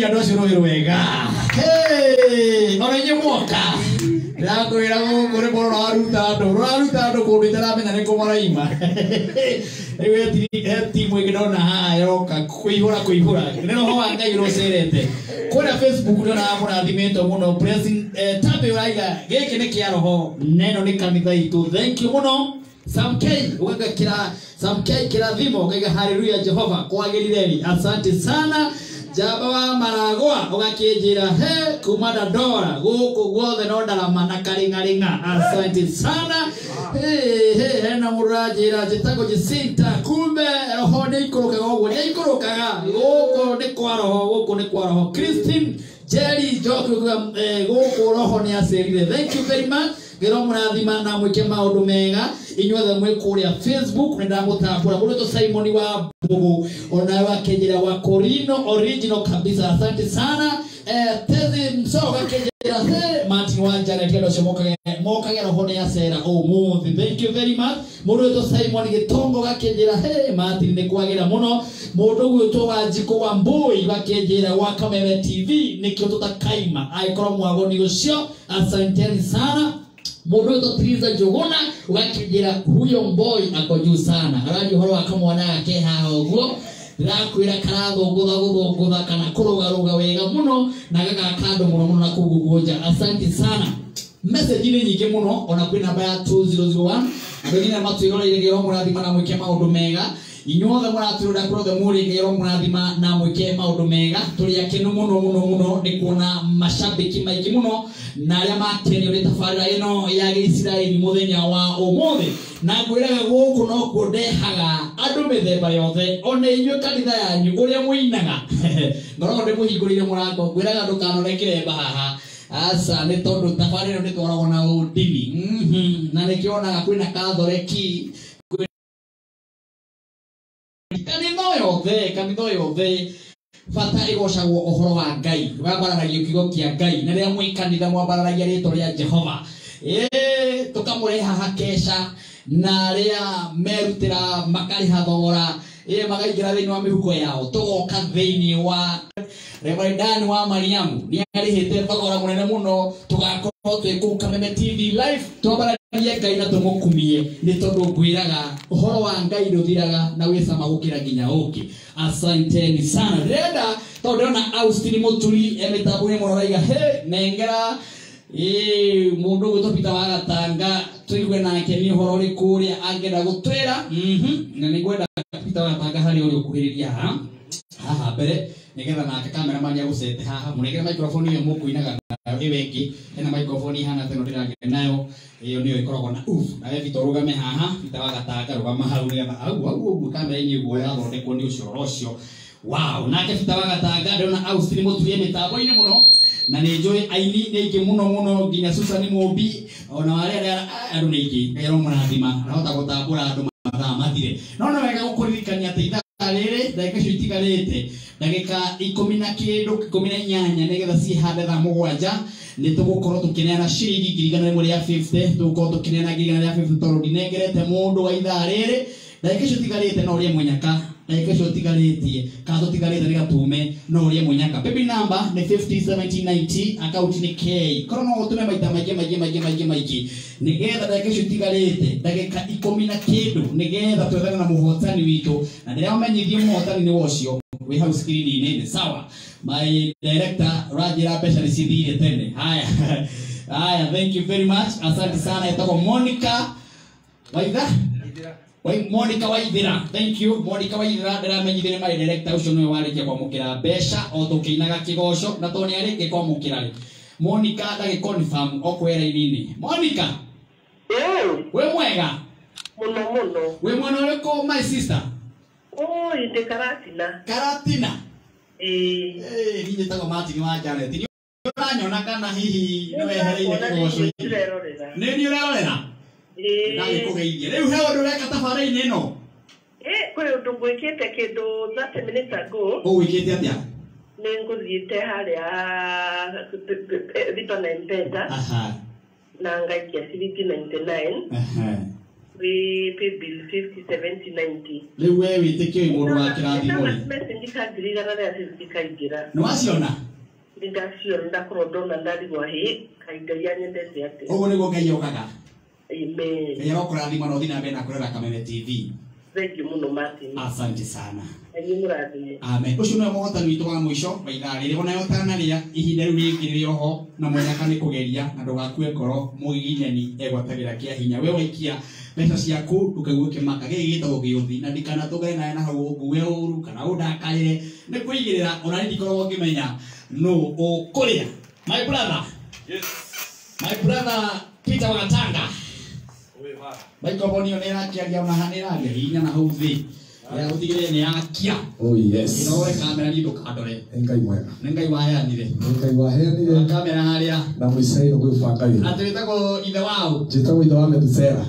Geithai andũ acio rũĩ rwega. Hey, ona inyuĩ mwoka. Ndĩrakwĩra gũkũ nĩ rũraruta andũ, rũraruta andũ kũndũ itaramenya nĩ kũ maraima. Rĩu he timu ĩngĩ ndona haha yoka kũihũra kũihũra. Nĩ roho wa Ngai rũcerete. Kũrĩa Facebook ndĩronaga mũrathimĩtwo mũno. Blessing Tabe ũraiga gĩkĩ nĩ kĩa roho na ĩno nĩ kanitha itũ. Thank you mũno. Sam K ugagakira Sam K kirathimo ukaiga haleluya Jehova kwagĩrire. Asante sana. Njamba wa Maragwa ũgakĩnjĩra he kuma Dandora gũkũ guothe no ndarama na karĩng'arĩng'a. Asante sana. Hey, hey, hena mũndũ ũranjĩra njĩtagwo Jacinta, kumbe roho nĩ ikũrũkaga ũguo, nĩ ikũrũkaga gũkũ nĩ kwa roho, gũkũ nĩ kwa roho. Christine Jerry Njoki ũkuga gũkũ roho nĩ acerire. Thank you very much. Ngĩrwo mũrathima na mwĩke maũndũ mega inyuothe mwĩ kũrĩa Facebook nĩ ndamũtambũra. Mũndũ wĩtwo Simon wa Mbugu onawe akĩnjĩra wa Korino original kabisa. Asante sana. Tezi Msoga akĩnjĩra he Martin wa Janet andũ acio mokage roho nĩ acera ũmũthĩ. Thank you very much. Mũndũ wĩtwo Simon Gĩtongo gakĩnjĩra he Martin nĩ kwagĩra mũno. Mũndũ gwĩtwo Wanjikũ wa Mbui gakĩnjĩra wa Kameme TV nĩkĩo tũtakaima angĩkorwo mwagoni ũcio. Asanteni sana. Mũndũ wĩtwo Triza Njuguna ũgakĩnjĩra huyo boy ako juu sana. Araria ũhoro wa kamwana gake haha ũguo ndĩrakwĩra karathũngũtha gũthũngũtha kana kũrũgarũga wega mũno na gagaka andũ mũno mũno na kũu Guguja. Asante sana. Message nĩ nyingĩ mũno ona kwĩ namba ya 2001 andũ nginya matwĩroreire ngĩrwo mũrathima na mwĩke maũndũ mega. Inyuothe mũratwĩrora kũrĩa mũrĩ ngĩrwo mũrathima na mwĩke maũndũ mega. Tũrĩ akenu mũno mũno mũno nĩ kuona mashabiki maingĩ mũno na arĩa makenio nĩ tabarĩra ĩno ya Gĩisiraeli mũthenya wa ũmũthĩ. Na ngwĩraga gũkũ nokuo ndehaga andũ mĩthemba yothe ona inyuĩ kanitha yanyu ũrĩa mũinaga. Ngoragwo ndĩmũhingũrĩire mũrango ngwĩraga ndũkanone kĩremba haha. Aca nĩ tondũ tabarĩra ĩno nĩtwaragwo na ũndini. Na nĩkĩo wonaga kwĩna Katholeki kanitha yothe, kanitha yothe bata ĩgocagwo ũhoro wa Ngai, wambararagia kiugo kĩa Ngai na rĩrĩa mwĩ kanitha mwambararagia rĩtwa rĩa Jehova. Tũkamũrehe haha keca na arĩa merutĩra makarĩha thogora, makaingĩra thĩinĩ wa mĩhuko yao. Tũgoka thĩinĩ wa Reverend Dan wa Mariamu nĩ arĩhĩte thogora mũnene mũno. Tũgakorwo twĩ kũu Kameme TV live twambararie Ngai na tũmũkumie nĩ tondũ ngwĩraga ũhoro wa Ngai ndũthiraga na wĩ cama gũkĩra nginya ũkĩ. Asanteni sana. Ndĩrenda tondũ ndĩrona Austin Mũturi e mĩtambo-inĩ mũno araiga he nengera mũndũ ũgwĩtwo Peter wa Gatanga tũigue nake nĩ ũhoro ũrĩkũ ũrĩa angĩenda gũtwĩra. Na nĩngwenda Peter wa Gatanga harĩa ũrĩ ũkuhĩrĩria haha haha mbere nĩgetha nake cameraman agũcete haha. Mũnengere microphone ĩyo mũkũinaga nayo ĩyo ĩngĩ hena microphone ihana ta ĩno ndĩragĩa nayo ĩyo nĩyo ĩkoragwo na oof. Nawe Peter ũrũgame haha, Peter wa Gatanga rũgama hau nĩgetha au au ũguo kamera-inĩ ũguo yathondekwo nĩ ũcio ũhoro ũcio. Wow, nake Peter wa Gatanga ndĩrona Austin Mũturi e mĩtambo-inĩ mũno na nĩ njũĩ aini nĩ aingĩ mũno mũno nginya Susan Mũmbi ona arĩa arĩa andũ nĩ aingĩ. Ngai aromũrathima arahota gũtambũra andũ mathaa mathire. No nĩ wega gũkũririkania atĩ ithaa rĩrĩ ndagĩka icio itigarĩte ndagĩka ikũmi na kĩndũ ikũmi na inyanya nĩgetha cihande thaa mũgwanja nĩ tũgũkorwo tũkĩneana ciringi ngiri igana rĩmwe rĩa 50. Tũgũkorwo tũkĩneana ngiri igana rĩa 50 tondũ ndinengerete mũndũ wa ithaa rĩrĩ. Ndagĩka icio itigarĩte no ũrĩe mũnyaka, ndagĩka icio ũtigarĩtie kana tũtigarĩte nĩ gatume no ũrĩe mũnyaka. Baby number nĩ 507090, account nĩ K. Korwo no ũtũme maita maingĩ maingĩ maingĩ maingĩ maingĩ nĩgetha ndagĩka icio itigarĩte ndagĩka ikũmi na kĩndũ nĩgetha twethane na mũhotani witũ. Na ndĩramenyithie mũhotani nĩ ũcio wĩ hau screen-inĩ. Nĩ sawa, my director ũranjĩra mbeca nĩ cithire tene. Haya haya, thank you very much, asante sana. Etagwo Monica Waitha, Monica Waithira. Thank you Monica Waithira. Ndĩramenyithire my director ũcio nĩwe warĩkia kwamũkĩra mbeca o tũkĩinaga kĩgoco na tondũ nĩ arĩkia kwamũkĩra rĩ Monica ndagĩ confirm okwera inini. Monica, wĩ mwega mũno mũno. Wĩ mwena ũrĩkũ my sister? Oi, ndĩ Karatina. Karatina? Ĩĩ. Niĩ njĩtagwo Martin wa Janet. Nĩ ũranyona kana hihi nĩ wehereire kĩgoco? Ndĩrerorera. Nĩ niĩ ũrerorera? Ĩĩ. Ndagĩkũgeithia. Rĩu he ũndũ ũreka tabarĩra-inĩ ĩno? Kwĩ ũndũ ngwĩkĩte kĩndũ 30 minutes ago. Ũgwĩkĩte atĩa? Nĩ ngũthiĩte harĩa Lipa na M-Pesa. Aha. Na ngaikia ciringi 99. Aha. Paybill 50 70 90. Rĩu we wĩtĩkio wĩ mũndũ wa kĩrathimo rĩ. Message ka 1,150 kaingĩra. Nĩ waciona? Nĩ ndaciona ndakorwo ndona ndarigwo hĩ kaĩ Ngai anyendete atĩa. Ũguo nĩguo Ngai okaga. Amen. Ngai arokũrathima na ũthiĩ na mbere na kũrora Kameme TV. Thank you mũno Martin. Asante sana. Na inyuĩ mũrathimwo. Amen. Ũcio nĩwe mũhotani witũ wa mũico wa ithaa rĩrĩ. Ona ũtanarĩa ihinda rĩu rĩngĩ rĩrĩ oho na mũnyaka nĩ kũgeria na ndũgakue ngoro mũgiginyani egwatagĩra kĩa hinya. We waikia mbeca ciaku ndũkaigue kĩmaka gĩkĩ gĩtagwo gĩũthi na ndikanatũngane nawe na hau ũngue ũru kana ũndakarĩre nĩ kũigĩrĩra ona niĩ ndikoragwo ngĩmenya nũ ũkũrĩa. My brother. Yes. My brother Peter Wagatanga. Microphone ĩyo nĩ ĩrakĩaria ona haha nĩ ĩraria hinya na hau thĩ. Ya ũtigĩrĩre nĩ yakia. Oh yes. Ĩno kamera niĩ ndũkandore. Nĩ Ngai mwega. Nĩ Ngai waheanire. Nĩ Ngai waheanire Kamera harĩa. na mũicaino gwĩbanga wĩra. Atĩ wĩtagwo ithe wao. Njĩtagwo ithe wa Methusela.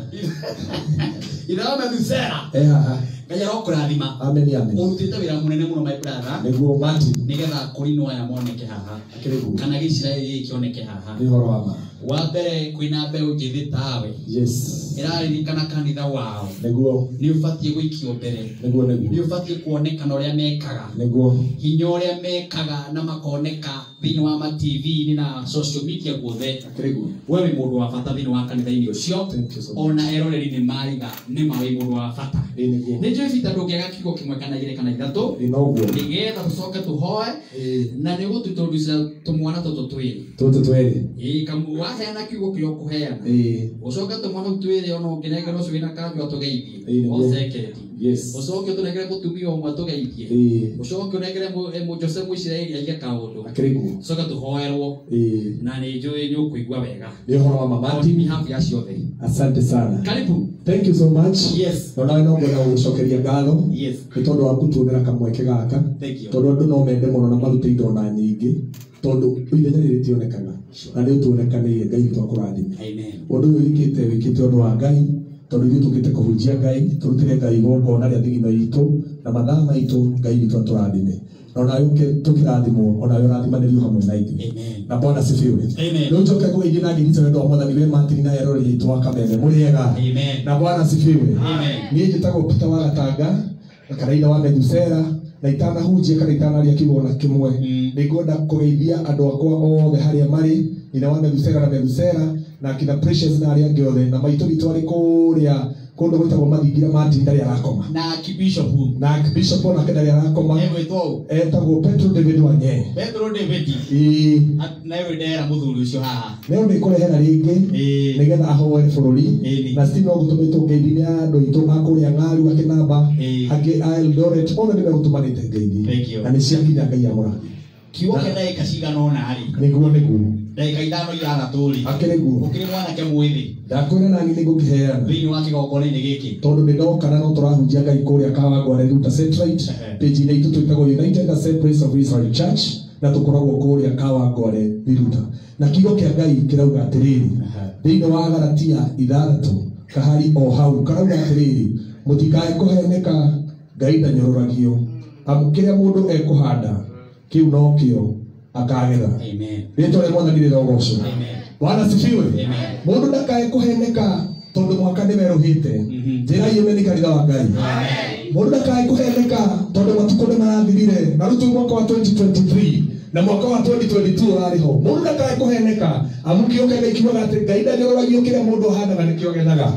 Ithe wa Methusela. E haha. Ngai arokũrathima. Amen amen. Ũrutĩte wĩra mũnene mũno my brother. Nĩguo Martin. Nĩgetha kũrinwo aya moneke haha. Akĩrĩ guo. Kana gĩciraĩri gĩkĩ kĩoneke haha. Nĩ ũhoro wa ma. Wa mbere kwĩna mbeũ njĩthĩ tawe. Yes. Ĩraririkana kanitha wao. Nĩguo. Nĩ ũbatiĩ gũikio mbere. Nĩguo nĩguo. Nĩ ũbatiĩ kuonekana ũrĩa mekaga. Nĩguo. Hinya ũrĩa mekaga na makoneka thĩinĩ wa ma TV na social media guothe. Akĩrĩ guo. We wĩ mũndũ wa bata thĩinĩ wa kanitha-inĩ ũcio. Thank you so much. Ona eroreri nĩ mariga nĩ ma wĩ mũndũ wa bata. Ĩ nĩguo. Nĩ njũĩ Peter ndũngĩaga kiugo kĩmwe kana igĩrĩ kana ithatũ. Ĩ noguo. Nĩgetha tũcoke tũhoe Ĩ. na nĩ ũgũtũintroduce tũmwana tũtũ twĩrĩ. Tũtũ twĩrĩ. Ĩ waheana kiugo kĩrĩa ũkũheana. Ĩ. Ũcoke tũmwana tũu twĩrĩ ona ũngĩnengera ũcio wĩna kanjũ atũgeithie. Ĩ nĩguo. Ocekendi. Yes. Ũcoke ũtũnengere mũtumia ũmwe atũgeithie. Ĩ. Ũcoke ũnengere Jose Mũisiraeli aige kaũndũ. Akĩrĩ guo. Ũcoke tũhoerwo Ĩ. na nĩ njũĩ nĩ ũkũigua wega. Nĩ ũhoro wa ma On Martin. behalf ya ciothe. Asante sana. Karibu. Thank you so much. Yes. Na nawe no ngwenda gũgũcokeria ngatho. Yes. Nĩ tondũ wa gũtuonera kamweke gaka. Thank you. Tondũ andũ no mende mũno na marute indo na nyingĩ tondũ ithenya rĩrĩ rĩtionekaga na nĩ ũtuonekanĩire Ngai witũ akũrathime. Amen. Ũndũ ũyũ wĩkĩte wĩkĩte ũndũ wa Ngai tondũ ithuĩ tũkĩte kũhunjia Ngai tũrutĩre Ngai igongona rĩa thigino itũ na mathaa maitũ Ngai witũ atũrathime na onawe tũkĩrathimwo onawe ũrathimanĩrio hamwe na ithuĩ. Amen. Na Bwana asifiwe. Amen. Rĩu njoke kũgeithia na ngeithi cia wendo wa Mwathani wĩ Martin na eroreri aitũ wa Kameme mũrĩ ega. Amen. Na Bwana asifiwe. Amen. Niĩ njĩtagwo Peter wa Gatanga kana ithe wa Methusela na itanahunjia kana itanaria kiugo ona kĩmwe nĩ ngwenda kũgeithia andũ akwa othe harĩa marĩ nyina wa Methusela na Methusela na akina Precious na arĩa angĩ othe na maitũ witũ arĩ kũrĩa kũndũ gwĩtagwo Mathingira Martin ndarĩ arakoma Na Archbishop. na Archbishop onake ndarĩ arakoma Egwĩtwo ũ? etagwo Petro David Wanye. Petro David. Ĩĩ. Na ĩwe ndera mũthuri ũcio haha. Nĩo nĩ kũrehera rĩngĩ Ĩĩ. nĩgetha ahoere bũrũri Ĩĩ. na Steve no gũtũmĩtwo ngeithi nĩ andũ aitũ a kũrĩa Ng'aru akĩnamba Ĩĩ. angĩ a Eldoret othe nĩ megũtũmanĩte ngeithi Thank you. na nĩ ciakinya Ngai amũrathime. Kiugo kĩa ndagĩka cigana ũna rĩ. Nĩguo nĩguo. Ndagĩka ithano ithathatũ rĩ. Akĩrĩ guo. Ũkĩrĩ mwanake mwĩthĩ. Ndakwĩra nani nĩ ngũkĩheana. Thĩinĩ wa kĩgongona-inĩ gĩkĩ. Tondũ nĩ ndoka na no tũrahunjia Ngai kũrĩa Kawangware Ruta Satellite page-inĩ itũ twĩtagwo United Assemblies of Israel Church na tũkoragwo kũrĩa Kawangware Riruta na kiugo kĩa Ngai kĩrauga atĩrĩrĩ thĩinĩ wa Galatia 6 kahari o hau karauga atĩrĩrĩ mũtikae kũheneka Ngai ndanyũrũragio amu kĩrĩa mũndũ ekũhanda kĩu nokĩo akagetha. Amen. Rĩtwa rĩa Mwathani rĩrogocwo. Amen. Bwana asifiwe. Amen. Mũndũ ndakae kũheneka tondũ mwaka nĩ werũhĩte. Njĩra ime nĩ kanitha wa Ngai. Mũndũ ndakae kũheneka tondũ matukũ nĩ marathirire na rĩu twĩ mwaka wa 2023 na mwaka wa 2022 ũrarĩ ho. Mũndũ ndakae kũheneka amu kĩo kĩa Ngai kiugaga atĩ Ngai ndanyũrũragio kĩrĩa mũndũ ahandaga nĩkĩo agethaga.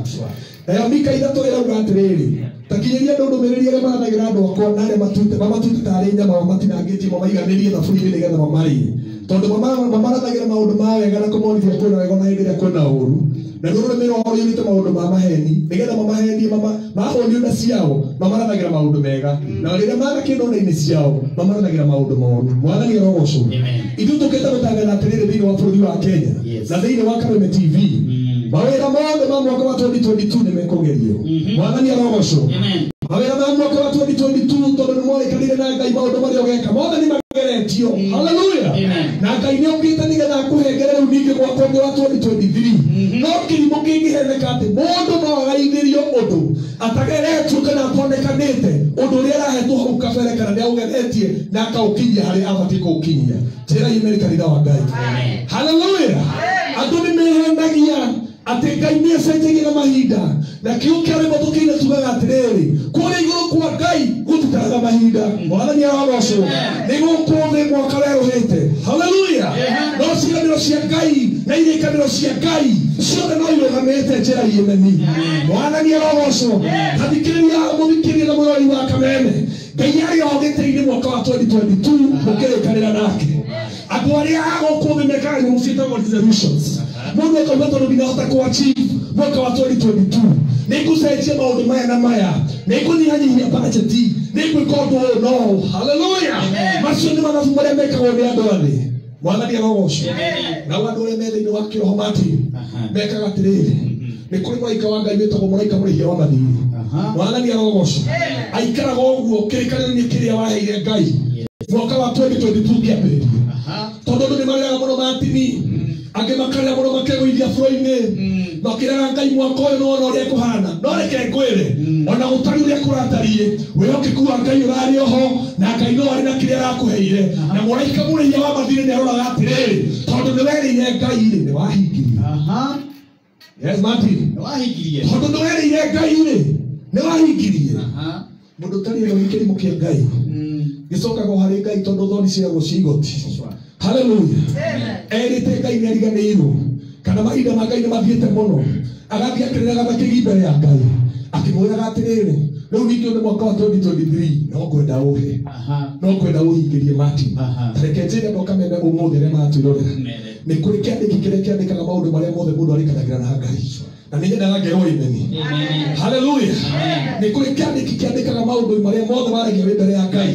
Nayo Mika 3 ĩrauga atĩrĩrĩ takinyĩria andũ ndũmĩrĩri arĩa maranagĩra andũ akwa na arĩa mamatuĩte tarĩ nyama mamatinangĩtie mamaiganĩrie thaburia-inĩ nĩgetha mamarĩe tondũ mamaranagĩra maũndũ ma wega na kũmonithia kwĩna wega na hĩndĩ ĩrĩa kwĩna ũũru na ruo rũrĩmĩ rwao rũiyũrĩte maũndũ ma maheni nĩgetha mamahenie mahũnio nda ciao mamaranagĩra maũndũ mega na rĩrĩa maga kĩndũ nda-inĩ ciao mamaranagĩra maũndũ moru. Mwathani arogocwo. Ithuĩ tũkĩte gũtangatha atĩrĩrĩ thĩinĩ wa bũrũri wa Kenya na thĩinĩ wa Kameme TV mawĩra mothe ma mwaka wa 2022 nĩ mekũgerio. Mwathani arogocwo. Mawĩra ma mwaka wa 2022 tondũ nĩ mwarĩkanĩire na Ngai maũndũ marĩa ũgeka mothe nĩ mageretio. Hallelujah. Na Ngai nĩ okĩte nĩgetha akũhengere rĩu ningĩ mwaka ũngĩ wa 2023 no kĩrimũ kĩngĩheneka atĩ mũndũ no agaithĩrio ũndũ atageretio kana atonekanĩte ũndũ ũrĩa arahetwo hau kabere kana nĩ aũgeretie na akaũkinyia harĩa abatiĩ kũũkinyia. Njĩra ime nĩ kanitha wa Ngai. Hallelujah. Andũ nĩ mehenagia Atĩ Ngai nĩ acenjagia na mahinda na kiugo kĩa rwĩmbo tũkĩina tugaga atĩrĩrĩ kũrĩa igũrũ kwa Ngai gũtitaraga mahinda mwathani arogocwo nĩ gũkũ thĩ mwaka werũhĩte haleluya no ciĩranĩro cia Ngai na irĩkanĩro cia Ngai ciothe no irũgamĩte njĩra imeni mwathani arogocwo tathikĩrĩria mũthikĩrĩria na mũrori wa Kameme Ngai arĩ o gĩtĩ-inĩ mwaka wa 2022 mũkĩrĩkanĩra nake andũ arĩa a gũkũ thĩ mekaga nyamũ ciĩtagwo resolutions mũndũ akauga tondũ ndinahota kũ-achieve mwaka wa 2022 nĩngũcenjia maũndũ maya na maya nĩngũnyihanyihia bajeti nĩngwĩka ũndũ ũyũ no haleluya macio nĩ mathabu marĩa mekagwo nĩ andũ a thĩ mwathani arogocwo nao andũ arĩa me thĩinĩ wa kĩroho Martin mekaga atĩrĩrĩ nĩ kũrĩ mũraika wa Ngai wĩtagwo mũraika mũrĩhia wa mathiirĩ mwathani arogocwo aikaraga ũguo kĩrĩkanĩro-inĩ kĩrĩa waheire Ngai mwaka wa 2022 kĩambĩrĩria tondũ andũ nĩ marĩraga mũno Martini angĩ makarĩra mũno makegũithia bũrũri-inĩ makĩraga Ngai mwaka ũyũ nĩwona ũrĩa kũhana no reke ngwĩre ona gũtariĩ ũrĩa kũratariĩ wĩhokeku wa Ngai ũrarĩ oho na Ngai no arĩ na kĩrĩa arakũheire na mũraika mũrĩhia wa mathiirĩ nĩaroraga atĩrĩrĩ tondũ nĩwerĩire Ngai rĩ nĩwahingirie yes Martin nĩwahingirie tondũ nĩwerĩire Ngai rĩ nĩwahingirie mũndũ ũtarĩ thoni kĩrimũ kĩa Ngai gĩcokaga o harĩ Ngai tondũ thoni ciagwo cia igoti haleluya erĩte Ngai nĩ ariganĩirwo kana mahinda ma Ngai nĩ mathiĩte mũno agathiĩ akĩrĩraga makĩgi mbere ya Ngai akĩmwĩraga atĩrĩrĩ rĩu ningĩ nĩ mwaka wa 2023 no ngwenda ũhe no ngwenda ũhingĩrie Martin tareke njĩre andũ a Kameme ũmũthĩ arĩa maratwĩrorera nĩ kũrĩ kĩandĩki kĩrĩa kĩandĩkaga maũndũ marĩa mothe mũndũ arĩkanagĩra na Ngai na nĩ nyendaga ngerwo imeni haleluya nĩ kũrĩ kĩandĩki kĩandĩkaga maũndũ marĩa mothe maragia wĩ mbere ya Ngai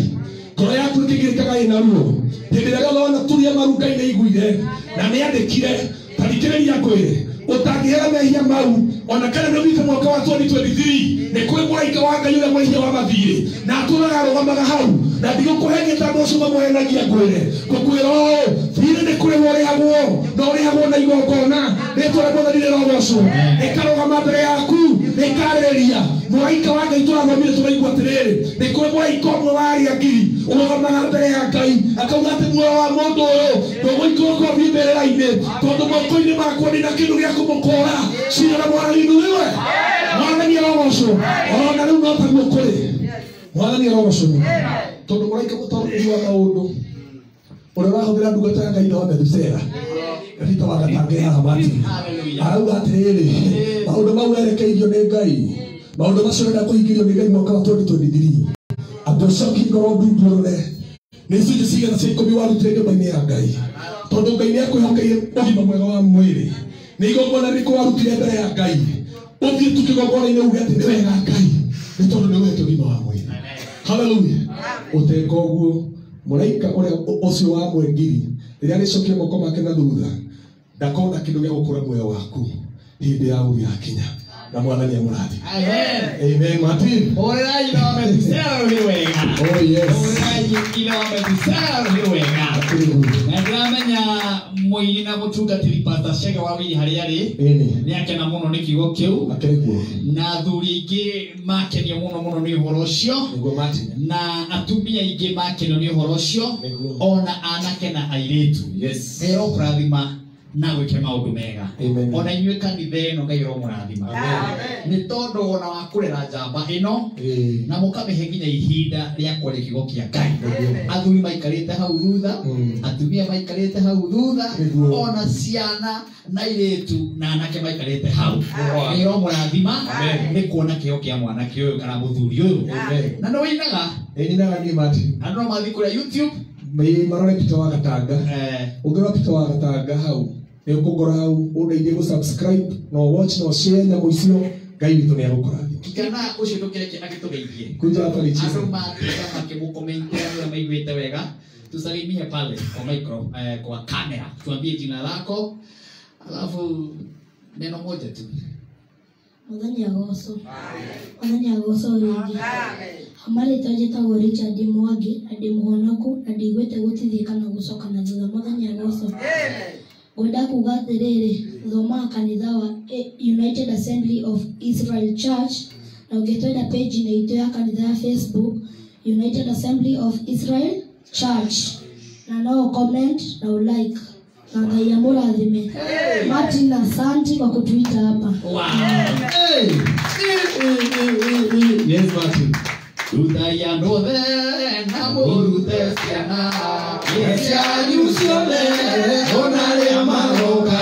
ngoro yaku ĩkĩgirĩkaga ĩna ruo hĩndĩ ĩrĩa yothe wanaturia maru Ngai nĩ aiguire na nĩ andĩkire tathikĩrĩria ngwĩre ũtangĩhera mehia mau ona kana nĩ ũthiĩte mwaka wa 2023 nĩ kũrĩ mũraika wa Ngai ũrĩa mũrĩhia wa mathiirĩ na atũraga arũgamaga hau na ndigũkũhenia ta andũ acio mamũhenagia ngwĩre ngũkwĩra ũũ thiirĩ nĩ kũrĩhwo ũrĩhagwo na ũrĩhagwo na igongona rĩtwa rĩa mwathani rĩrogocwo rĩkarũgama mbere yaku rĩkarĩrĩria mũraika wa Ngai tũrathomire tũraigua atĩrĩrĩ nĩ kũrĩ mũraika ũmwe wa arĩa ngiri ũrũgamaga mbere ya Ngai akauga atĩ muoyo wa mũndũ ũyũ ndũgũikũrũka ũthiĩ mbĩrĩra-inĩ tondũ moko-inĩ makwa ndĩ na kĩndũ gĩa kũmũkũra cira na mwathani nĩwe mwathani arogocwo ona rĩu no taguo kũrĩ mwathani arogocwo tondũ mũraika mũtaũri wa maũndũ ũrĩa ũrahũthĩra ndungata ya Ngai no Methusela Peter wa Gatanga haha Martin arauga atĩrĩrĩ maũndũ mau werekeirio nĩ Ngai maũndũ macio ũrenda kũhingĩrio nĩ Ngai mwaka wa 2023 andũ ũcokie ngoro ndundu ũrore nĩ icunjĩ cigana cia ikũmi warutire nyũmba-inĩ ya Ngai tondũ Ngai nĩ akwĩhokeire ũgima mwega wa mwĩrĩ nĩ igongona rĩrĩkũ warutire mbere ya Ngai ũthiĩ tu kĩgongona-inĩ uge atĩ nĩ wega Ngai nĩ tondũ nĩ ũhete ũgima wa mwĩrĩ haleluya ũteka ũguo mũraika ũrĩa ũcio wa mwengiri rĩrĩa arĩcokia moko make na thutha ndakona kĩndũ gĩa gũkũra muoyo waku hĩndĩ ya ũru yakinya na mwathani amũrathime Amen. Amen Martin Hũrĩrai ithe wa Methusela rũhĩ wega oh yes hũrĩrai ithe wa Methusela rũhĩ wega na ndĩramenya mũini na mũtungatĩri Pastor Chege wa Wili harĩa arĩ ĩni nĩ akena mũno nĩ kiugo kĩu akĩrĩ kuo na athuri aingĩ makenio mũno mũno nĩ ũhoro ũcio nĩguo Martin na atumia aingĩ makenio nĩ ũhoro ũcio Nĩguo. ona anake na airĩtu yes Ngai arokũrathima na gwĩke maũndũ mega Amen. ona inyuĩ kanitha ĩno Ngai aromũrathima nĩ tondũ ona wa kũrera njamba ĩno Ĩĩ. na mũkamĩhe nginya ihinda rĩa kwaria kiugo kĩa Ngai Nĩguo. athuri maikarĩte hau thutha atumia maikarĩte hau thutha Nĩguo. ona ciana na airĩtu na anake maikarĩte hau Ngai aromũrathima nĩ kuona kĩo kĩa mwanake ũyũ kana mũthuri ũyũ Amen. na nĩ wĩinaga Ĩĩ ninaga niĩ Martin andũ no mathiĩ kũrĩa YouTube Ĩĩ marore Peter wa Gatanga ũngĩrora Peter wa Gatanga hau nĩ ũkũngora hau ũndeithie gũ subscribe no watch no share nyamũ icio Ngai witũ nĩ agũkũrathima kijana ũcio ndũkĩreke agĩtũgeithie kuja hapa ni andũ chifu matuĩka makĩmũkomentia ũrĩa maiguĩte wega tusalimie pale kwa micro kwa kamera tuambie jina lako alafu neno moja tu Mwathani agocwo. Mwathani agocwo rĩngĩ. Marĩtwa njĩtagwo Richard Mwangi na ndĩ mũhonoku na ndiguĩte gũtithia kana gũcoka na thutha. Mwathani agocwo. Ngwenda kuga atĩrĩrĩ, thomaga kanitha wa United Assembly of Israel Church na ũngĩtwenda page-inĩ itũ ya kanitha ya Facebook United Assembly of Israel Church na no comment na ulike. Na Ngai amũrathime. Martin, asante kwa kutuita hapa. Wow. Hey. Yes, Martin. Rutai andũ othe na mũrute ciana Cianyu ciothe ona arĩa maroka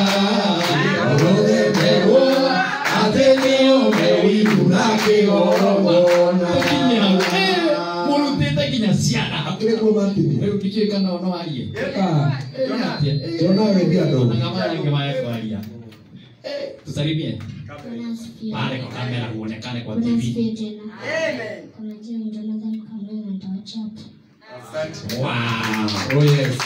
ũrũthĩte atĩ nĩo mewiru na kĩgongona. Tũkinye hau. Mũrutĩte nginya ciana. Akĩrĩ kuo Martin. Rĩu ndikĩũĩ kana no arie. Ah, Nĩ atĩa? Jona agĩthiĩ andũ. Ona kama angĩ maya kwaria. Tusalimie. Pale kwa kamera huonekane kwa Bwana TV. asifiwe tena. Kwa majina ni Jonathan Kamau na nitawachapa. Wow. Oh yes.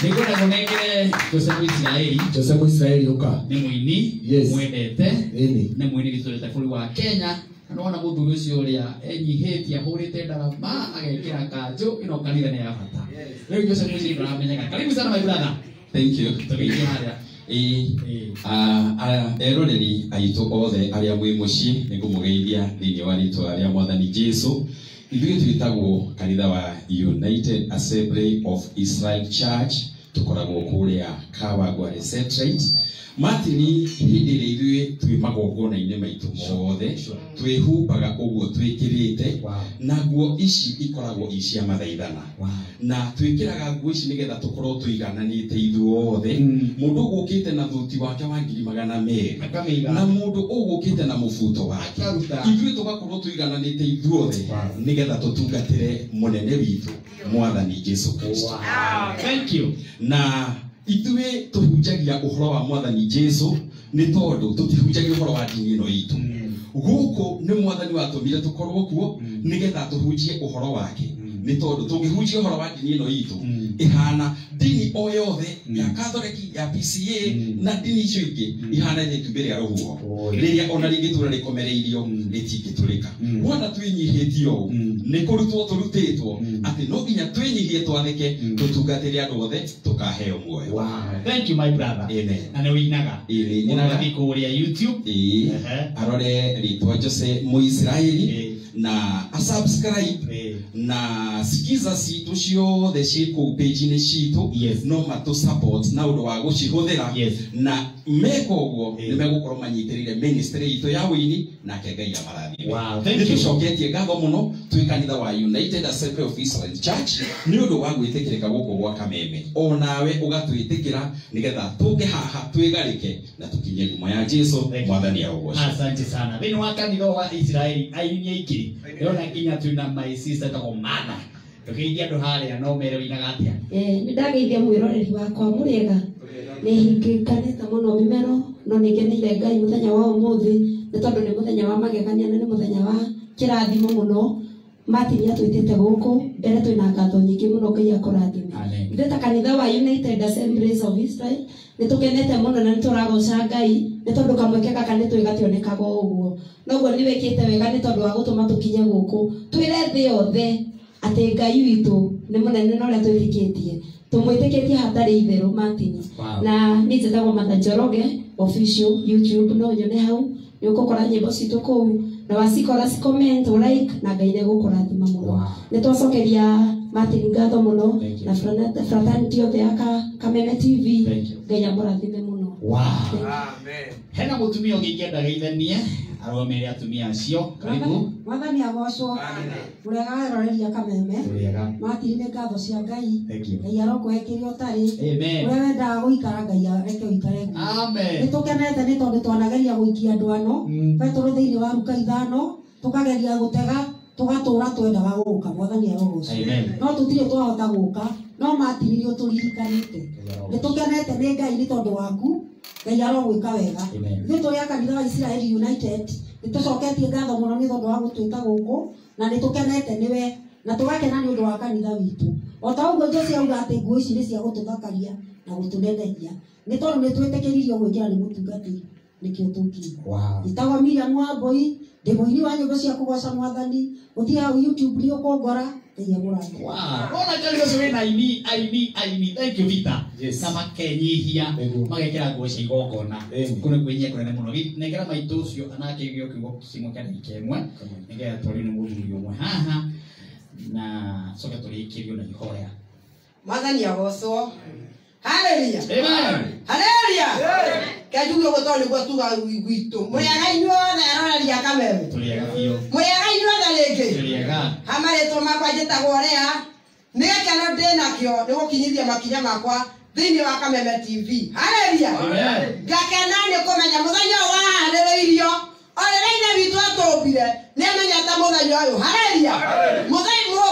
Nĩngwenda ngũnengere Joseph Israeli. Joseph Israeli ũka. Nĩ mũini Yes. mwendete. Ĩni. Nĩ mũini gĩtũrĩte bũrũri wa Kenya. Na nĩwona mũthuri ũcio ũrĩa enyihĩtie ahũrĩte ndarama agekĩra kanjũ ĩno kanitha nĩ ya bata. Rĩu Joseph Israeli ndũramenyeka. Karibu sana my brother. Thank you. Tũgeithie harĩa. Eroreri aitũ othe arĩa mwĩ mũciĩ nĩ ngũmũgeithia thĩinĩ wa rĩtwa rĩa Mwathani Jesu. Ithuĩ twĩtagwo kanitha wa United Assembly of Israel Church, tũkoragwo kũrĩa Kawangware Satellite. Martin, hĩndĩ ĩrĩa ithuĩ twĩ magongona-inĩ maitũ mothe twĩhumbaga ũguo twĩkĩrĩte, na nguo ici ikoragwo i cia mathaithana. Na twĩkĩraga nguo ici nĩgetha tũkorwo tũigananĩte ithuothe. Mũndũ ũgũkĩte na thuti wake wa 200,000 Akamĩiga. na mũndũ ũgũkĩte na mũbuto wake, Akaruta. ithuĩ tũgakorwo tũigananĩte ithuothe nĩgetha tũtungatĩre mũnene witũ Mwathani Jesu Kristo. Thank you. Na ithuĩ tũhunjagia ũhoro wa Mwathani Jesu nĩ tondũ tũtihunjagia ũhoro wa ndini ĩno itũ. Gũkũ nĩ Mwathani watũmire tũkorwo kuo nĩgetha tũhunjie ũhoro wake. Nĩ tondũ tũngĩhunjia ũhoro wa ndini ĩno itũ ĩhana ndini o yothe ya Catholic, ya PCA na ndini icio ingĩ ihana itumbĩ rĩa rũhuho rĩrĩa ona rĩngĩtũra rĩkomereirio rĩtingĩtũrĩka. Wona twĩnyihĩtie ũũ nĩ kũrutwo tũrutĩtwo atĩ no nginya twĩnyihie twathĩke tũtungatĩre andũ othe tũkaheo muoyo. Wow. Thank you my brother. Amen. Na nĩ ũinaga. Ĩĩ, nĩ nyinaga. Ũgathiĩ kũrĩa YouTube. Ĩĩ, Ehe. arore rĩtwa Jose Mũisiraeli Ĩĩ. na asubscribe Ĩĩ. na sikiza citũ ciothe ciĩ kũu page-inĩ citũ. Yes. No matũ support na ũndũ wa gũcihũthĩra. Yes. Na meka ũguo Ĩĩ. nĩ megũkorwo manyitĩrĩire ministry itũ ya ũini nake Ngai amarathime. Wow, thank you. Nĩtũcoketie ngatho mũno twĩ kanitha wa United Assembly of Israel Church nĩ ũndũ wa gwĩtĩkĩrĩka gũkũ gwa Kameme. O nawe ũgatwĩtĩkĩra nĩgetha tũke haha twĩgarĩke na tũkinye ngumo ya Jesu. Thank you. Mwathani arogocwo. Asante sana. Thĩinĩ wa kanitha wa Israeli aini nĩ aingĩ. Ndĩrona nginya twĩna my sister etagwo Martha. Tũkĩgeithia andũ harĩa no mere ũinaga atĩa. Nĩ ndageithia mwĩroreri wakwa mũrĩega. Nĩ hingĩkanĩte mũno mĩmero no nĩ ngeneire Ngai mũthenya wa ũmũthĩ nĩ tondũ nĩ mũthenya wa magegania na nĩ mũthenya wa kĩrathimo mũno. Martin atwĩtĩte gũkũ mbere twĩna ngatho nyingĩ mũno Ngai akũrathime. Amen. Ithuĩ ta kanitha wa United Assemblies of Israel nĩ tũkenete mũno na nĩ tũragoca Ngai nĩ tondũ kamweke gaka nĩ tũĩ gationekaga o ũguo. Noguo nĩ wĩkĩte wega nĩ tondũ wa gũtũma tũkinye gũkũ twĩre thĩ yothe atĩ Ngai witũ nĩ mũnene na ũrĩa twĩtĩkĩtie. Tũmwĩtĩkĩtie hatarĩ itherũ Martin. Wow. Na niĩ njĩtagwo Martha Njoroge official YouTube no nyone hau nĩ ũgũkora nyĩmbo citũ kũu na wacikora ci comment like na Ngai nĩ egũkũrathima mũno. Wow. Nĩ twacokeria Martin ngatho mũno Thank you. na fraternity yothe ya Kameme TV. Thank you. Ngai amũrathime mũno. Wow. Hena mũtumia ũngĩ ingĩenda geithanie arũgamĩrĩre atumia acio. Karibu. Mwathani agocwo. Mũrĩega weroreria Kameme. Tũrĩega. Martin nĩ ngatho cia Ngai. Thank you. Ngai arokũhe kĩrĩa ũtarĩ. Amen. Ũrĩa wendaga gũikara Ngai areke ũikare guo. Amen. Nĩ tũkenete nĩ tondũ twanageria gũikia ndwano. Petũrũ thĩinĩ wa Luka 5 tũkageria gũtega tũgatũra twendaga gũka. Mwathani arogocwo. Amen. No tũtirĩ twahota gũka no Martin nĩ ũtũririkanĩte. Nĩ tũkenete nĩ Ngai nĩ tondũ waku. Ngai arogwĩka wega. Amen. Ithuĩ tũrĩ a kanitha wa Israel United nĩ tũcoketie ngatho mũno nĩ tondũ wa gũtwĩta gũkũ na nĩ tũkenete nĩwe na tũgakena nĩ ũndũ wa kanitha witũ. O ta ũguo Jose auga atĩ nguo ici nĩ cia gũtũthakaria na gũtũneneria nĩ tondũ nĩ twĩtĩkĩririo gwĩkĩra nĩ mũtungatĩri nĩkĩo tũkire. Wow. Njĩtagwo Miriam Wambui, ndĩ mũini wa nyĩmbo cia kũgoca Mwathani. Ũthiĩ hau YouTube nĩ ũkũngora. Ngai amũrathime. Wow. Ona kanitha ũcio wĩna aini, aini, aini. Thank you Peter. Yes. Na makenyihia Nĩguo. magekĩra nguo cia igongona. Ĩni. Kũu nĩ kwĩnyihia kũnene mũno. Nengera maitũ ũcio anakĩgio kiugo kĩmwe kĩa ndagĩka ĩmwe nĩgetha twario nĩ mũthuri ũmwe haha na coke tũrĩkĩrio na ihoya. Mwathani agocwo. Haleluya. Amen. Haleluya. Kajuge go tondũ nĩguo tuga gwitũ. Mũrĩaga inyuothe aroraria Kameme. Tũrĩega biũ. Mũrĩaga inyuothe rĩngĩ. Tũrĩega. Hamarĩtwo makwa njĩtagwo Lea. Nĩ gĩkeno ndĩnakĩo nĩ gũkinyithia makinya makwa thĩinĩ wa Kameme TV. Haleluya. Amen. Ngakena nĩ kũmenya mũthenya ũyũ waharĩrĩirio o rĩrĩa ithe witũ atũmbire nĩ amenyete mũthenya ũyũ. Haleluya.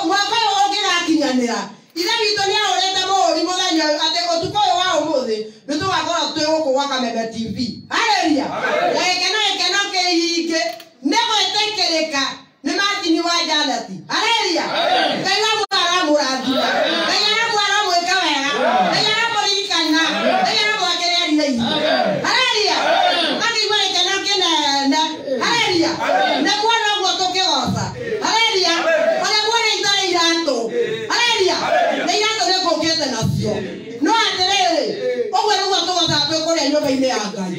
Mwaka ũyũ ũngĩgakinyanĩra ithe witũ nĩ ahũrĩte mũhũri mũthenya ũyũ atĩ ũtukũ ũyũ wa ũmũthĩ nĩ tũgakorwo twĩ gũkũ gwa Kameme TV. Haleluya. Na gĩkeno gĩkeno kĩingĩ nĩ gwĩtĩkĩrĩka nĩ Martin wa Janet. Haleluya. Ngai wa aramũrathima. Ngai aramwĩka wega. Ngai aramũririkana. Ngai aramwakĩra rĩrĩa. Haleluya. Makĩigua gĩkeno kĩnene. Haleluya. Na kuona ũguo tũkĩgoca. Haleluya. Ona kuona itarĩ iratũ. Haleluya. Na iratũ nĩ ngũkĩte nacio. No atĩrĩrĩ, ũguo nĩguo tũgocaga twĩ kũrĩa nyũmba-inĩ ya Ngai.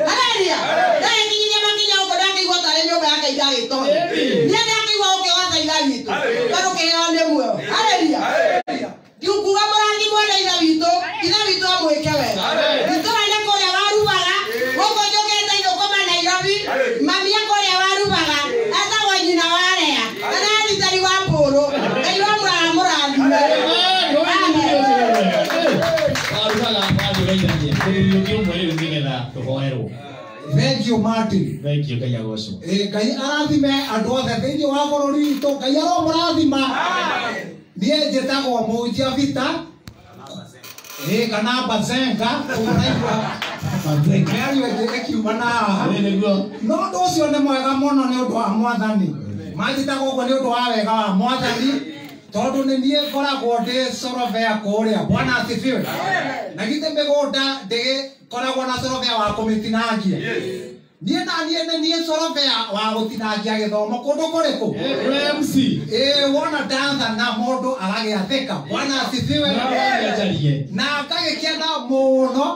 Haleluya. Ndagĩkinyirie makinya ũguo ndakĩigua tarĩ nyũmba ya Ngai ndagĩtonya. Niĩ ndakĩigua ũkĩgoca ithe witũ. Tondũ kĩheo nĩ muoyo. Haleluya. Ndiukuga mũrathimwo nĩ ithe witũ, ithe witũ amwĩke wega. Itũra nĩ kũrĩa warubaga, gũkũ njũkĩte ithũkũma Nairobi, mami e kũrĩa warubaga, etagwo nyina wa Lea, kana Ritari wa Mbũrũ. Ngai wa mũramũrathime. Warugaga wathiĩ ũgeithanie. Mũthuri ũngĩ ũmwe rĩu nĩgetha tũhoerwo. Thank you Martin. Thank you Ngai agocwo. Ngai arathime andũ othe thĩinĩ wa bũrũri witũ. Ngai aromũrathima. Niĩ njĩtagwo Mũhunjia Vita kana Bazenga ũguo naigua mĩario ĩngĩ ĩkiuma na haha. No ũndũ ũcio nĩ mwega mũno nĩ ũndũ wa Mwathani. Manjĩtagwo ũguo nĩ ũndũ wa wega wa Mwathani tondũ nĩ niĩ ngoragwo ndĩ sorobea kũrĩa. Bwana asifiwe. Na githĩ mĩgũnda ndĩgĩkoragwo na sorobea wa kũmĩtinangia. Niĩ na niĩ nĩ niĩ sorobea wa gũtinangia gĩthomo kũndũ kũrĩkũ? MC. Wona ndathana mũndũ agagĩathĩka. Bwana asifiwe. Na ngagĩkena mũno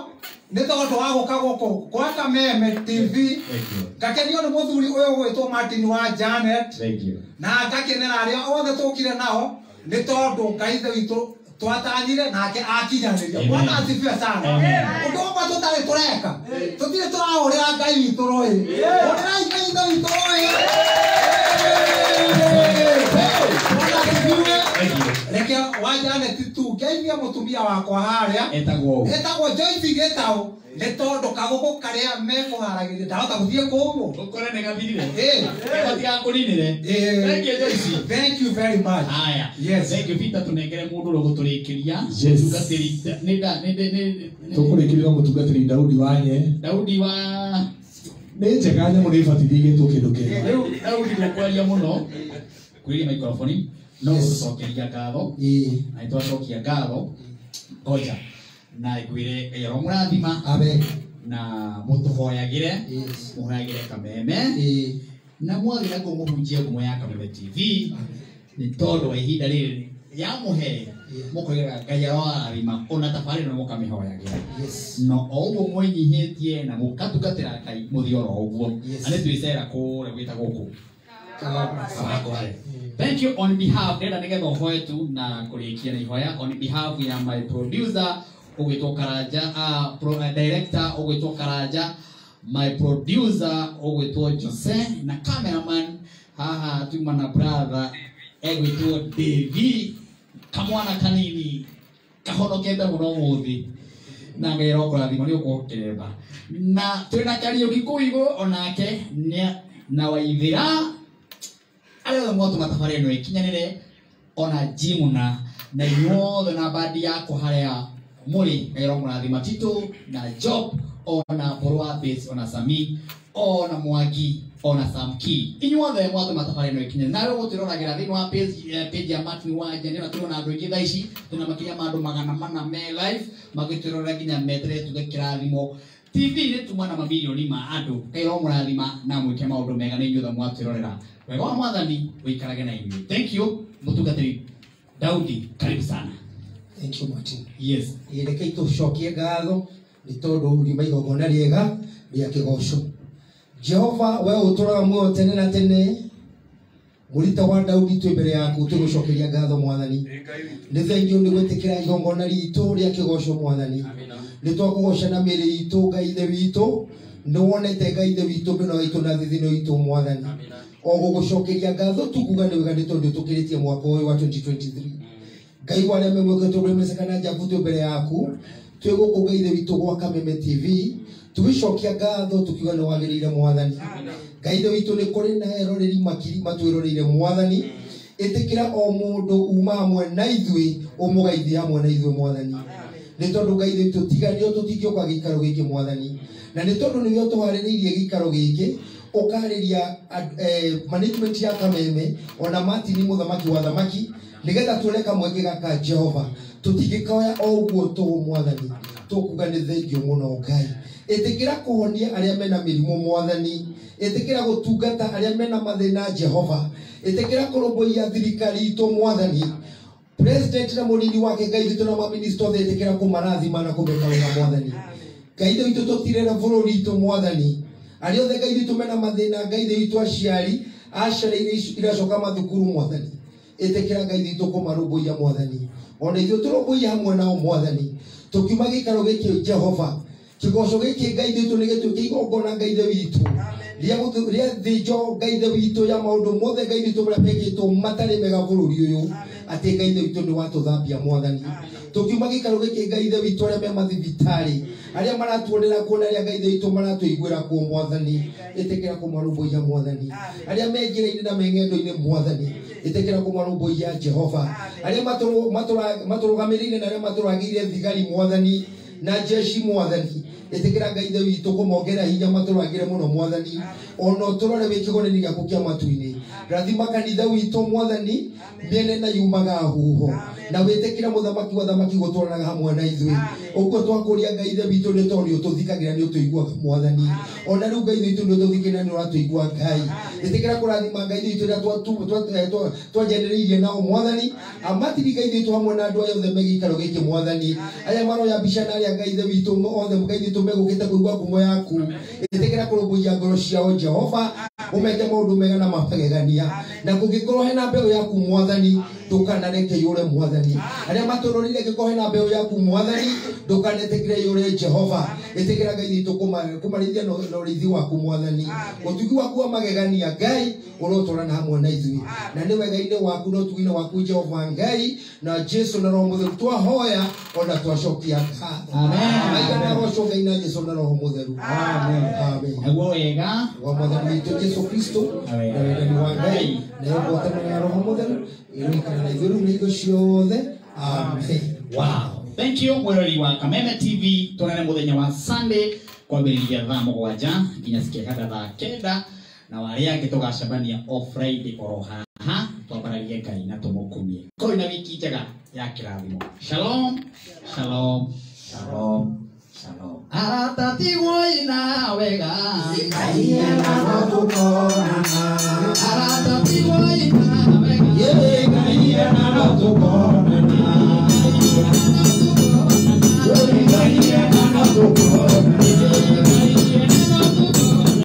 nĩ tondũ wa gũka gũkũ gwa Kameme TV. Ngakenio nĩ mũthuri ũyũ ũgwĩtwo Martin wa Janet. Na ngakenera arĩa othe tũkire nao nĩ tondũ Ngai ithe witũ twatanyire nake akinyanĩria. Bwana asifiwe sana. Ũndũ ũmwe tũtarĩ tũreka, tũtirĩ tũrahũrĩra Ngai witũ rũĩ. Hũrĩrai Ngai ithe witũ rũĩ. Bwana asifiwe. Reke wa Janet tu ngeithie mũtumia wakwa harĩa etagwo Joyce Gĩtaũ nĩ tondũ kagũkũ karĩa mekũharagĩria ndahota gũthiĩ kũmũ. Ũkore nĩ gathirire. Gatigakũninĩre. Thank you Joyce. Thank you very much. Haya. Yes. Thank you Peter tũnengere mũndũ ũrĩa ũgũtũrĩkĩria. Mũtungatĩri nĩ Tũkũrĩkĩria mũtungatĩri Daudi Wanye. Daudi wa nĩ njega nyamũ nĩ ĩbatiĩ igĩtwo kĩndũ kĩega. Rĩu Daudi ndũkwaria mũno kwĩria microphone no gũtũcokeria ngatho. Na nĩtwacokia ngatho. Ngoja na ngwĩre Ngai aromũrathima. Amen. Na mũtũhoyagĩre. Mũhoyagĩre Kameme. Na mwathiĩ nakuo mũhunjie ngumo ya Kameme TV. Nĩ tondũ wa ihinda rĩrĩ yamũhe mũkoigaga Ngai arorathima ona tabarĩra ĩno mũkamĩhoyagĩra. No o ũguo mwĩnyihĩtie na mũkatungatĩra Ngai mũthiĩ oro ũguo. Na nĩ twĩcera kũrĩa gwĩtagwo kũ? Kawangware. Thank you on behalf ndĩrenda nĩgetha ũhoe tu na kũrĩkia na ihoya on behalf ya my producer ũgwĩtwo Karanja, director ũgwĩtwo Karanja, my producer ũgwĩtwo Jose na cameraman haha tuma na brother egwĩtwo Davy kamwana kanini kahonokete mũno ũmũthĩ na Ngai arokũrathima nĩ ũkũkĩremba. Na twĩna Kariũki kũu igũrũ onake na Waithĩra arĩa othe mwatũma tabarĩra ĩno ĩkinyanĩre ona Jimuna na inyuothe na bandi yakwa harĩa mũrĩ Ngai aromũrathima Tito na Job ona Borwa Base ona Sami ona Mwangi ona Samki inyuothe mwatũma tabarĩra ĩno ĩkinyanĩre. Na rĩu gũtwĩroragĩra thĩinĩ wa page ya Martin Wanja nĩ tũrona andũ aingĩ thaa ici tũna makĩria ma andũ 400 me live magĩtwĩrorera nginya meterere tuge kĩrathimo TV nĩ tuma na mamirioni ma andũ. Ngai aromũrathima na mwĩke maũndũ mega nĩ inyuothe mwatwĩrorera. Wega wa Mwathani ũikarage na inyuĩ. Thank you mũtungatĩri Daudi, karibu sana. Thank you Martin. Yes. Reke tũcokie ngatho nĩ tondũ riuma igongona rĩega rĩa kĩgoco. Jehova we ũtũũraga muoyo tene na tene, Mũrita wa Daudi twĩ mbere yaku tũgũcokeria ngatho mwathani. Nĩ thengio nĩ gwĩtĩkĩra igongona ritũ rĩa kĩgoco mwathani. Nĩ twakũgoca na mĩĩrĩ itũ Ngai ithe witũ. Nĩ wonete Ngai ithe witũ mĩnoga itũ na thithino itũ mwathani. O gũgũcokeria ngatho tukuga nĩ wega nĩ tondũ tũkĩrĩtie mwaka ũyũ wa 2023. Ngai wa arĩa memwĩkĩtwo rwĩmeceka na njabu twĩ mbere yaku. Twĩ gũkũ Ngai ithe witũ gwa Kameme TV. Tũgĩcokia ngatho tukiuga nĩ wagĩrĩire mwathani. Ngai ithe witũ nĩ kũrĩ na eroreri makiri matwĩroreire mwathani. Ĩtĩkĩra o mũndũ uma hamwe na ithuĩ ũmũgaithie hamwe na ithuĩ mwathani. Nĩ tondũ Ngai ithe witũ tiga nĩo tũtingĩũka gĩikaro gĩkĩ mwathani. Na nĩ tondũ nĩwe ũtũharĩrĩirie gĩikaro gĩkĩ ũkaharĩria management ya Kameme ona Martin mũthamaki wa thamaki nĩgetha tuone kamweke gaka Jehova tũtingĩkoya o ũguo tũũ mwathani. Tũkuga nĩ thengio mũno Ngai. Ĩtĩkĩra kũhonia arĩa mena mĩrimũ mwathani. Ĩtĩkĩra gũtungata arĩa mena mathĩna Jehova. Ĩtĩkĩra kũrũmbũiya thirikari itũ mwathani. President na mũnini wake Ngai witũ na maminista othe ĩtĩkĩra kũmarathima na kũmeka wega mwathani. Ngai ithe witũ tũtirĩra bũrũri witũ mwathani. Arĩa othe Ngai witũ mena mathĩna Ngai ithe witũ aciari aciara iria iracoka mathukuru mwathani. Ĩtĩkĩra Ngai witũ kũmarũmbũiya mwathani. Ona ithuĩ tũrũmbũiye hamwe nao mwathani. Tũkiuma gĩikaro gĩkĩ Jehova. Kĩgoco gĩkĩ Ngai witũ nĩ gĩtuĩke igongona Ngai ithe witũ. Rĩa thĩnjo Ngai ithe witũ ya maũndũ mothe Ngai witũ marĩa mekĩtwo matarĩ mega bũrũri ũyũ. Atĩ Ngai ithe witũ nĩ watũthambia mwathani. Tũkiuma gĩikaro gĩkĩ Ngai ithe witũ arĩa me mathibitarĩ arĩa maratuonera kuo na arĩa Ngai ithe witũ maratũiguĩra kuo mwathani. Ĩtĩkĩra kũmarũmbũiya mwathani. Arĩa me njĩra-inĩ na me ng'endo-inĩ mwathani. Ĩtĩkĩra kũmarũmbũiya Jehova. Arĩa matũrũgamĩrĩire na arĩa matũragĩire thigari mwathani na jeshi mwathani. Ĩtĩkĩra Ngai ithe witũ kũmongerera hinya matũragĩre mũno mwathani. Ona ũtũrore wĩ kĩgongona gĩaku kĩa matu-inĩ. Rathima kanitha witũ mwathani mĩena na yumaga huho. Na wĩtĩkĩre mũthamaki wa thamaki gũtwaranaga hamwe na ithuĩ. Ũguo twakũria Ngai ithe witũ nĩ tondũ nĩ ũtũthikagĩra nĩ ũtũiguaga mwathani. Ona rĩu Ngai ithe witũ nĩ ũtũthikagĩra nĩ ũratũigua Ngai. Ĩtĩkĩra kũrathima Ngai ithe witũ rĩrĩa twanjanĩrĩirie nao mwathani. Amatiri Ngai ithe witũ hamwe na andũ aya othe me gĩikaro gĩkĩ mwathani. Arĩa maroya mbica na arĩa Ngai ithe witũ othe Ngai ithe witũ megũkĩte kũigua ngumo yaku. Ĩtĩkĩra kũrũmbũiya ngoro ciao Jehova. Ũmeke maũndũ mega na mapagegania. Na kũngĩkorwo hena mbeũ yaku mwathani ndũkanareke yũre mwathani. Arĩa matũrorire angĩkorwo hena mbeũ yaku mwathani ndũkanetĩkĩre yũre Jehova. Ĩtĩkĩra Ngai witũ kũmarĩithia na ũrĩithi waku mwathani. Ũtugi waku wa magegania Ngai ũrotwarana hamwe na ithuĩ. Na nĩ wega-inĩ waku na ũtugi-inĩ waku Jehova Ngai na Jesu na Roho Mũtheru twahoya ona twacokia ngatho. Amen. Agocwo Ngai na Jesu na Roho Mũtheru. Amen. Amen. Naguo wega wa mwathani witũ Jesu Kristo na wendani wa Ngai nayo ngwatanĩro ya Roho Mũtheru ĩrũikara na ithuĩ rĩu na hingo ciothe. Amen. Wow. Thank you mwĩrori wa Kameme TV. Tuonane mũthenya wa Sunday kwambĩrĩria thaa 7 nginya cikĩganda thaa 9 na warĩa angĩ tũgacemania o Friday oro haha twambararie Ngai na tũmũkumie. Korwo na wiki njega ya kĩrathimo. Shalom, shalom, shalom, shalom. Arata tigwo ina wega. Ngai ena no tũkonana.